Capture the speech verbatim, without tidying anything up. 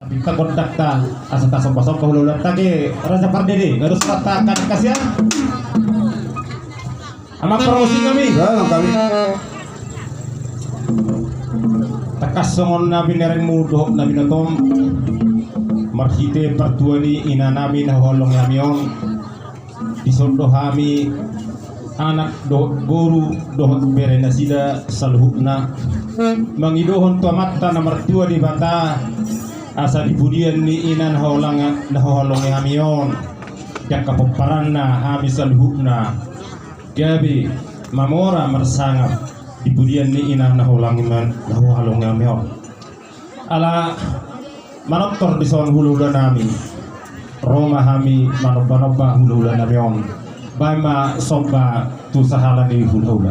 Pinta gondangta asa tasomba-somba hulahulanta ke Raja Pardede, nga dos hata hasian. Amang parmusik nami. Tangkas songon na binerengmu dohot na binotom, marhite partua ni inanami na huhaholongi hami on, dison do hami anak dohot boru dohot bere nasida saluhutna mangidohon tu Amanta na martua Debata asa di pudian ni ina na huhaholongi hami on, di angka pomparanna hami saluhutna gabe mamora marsangap di pudian ni ina na huhaholongi hami on. Ala manortor dison hulahulanami, ro ma hami manombanomba hulahulanami on. Baen ma somba tu sahala ni hulahula.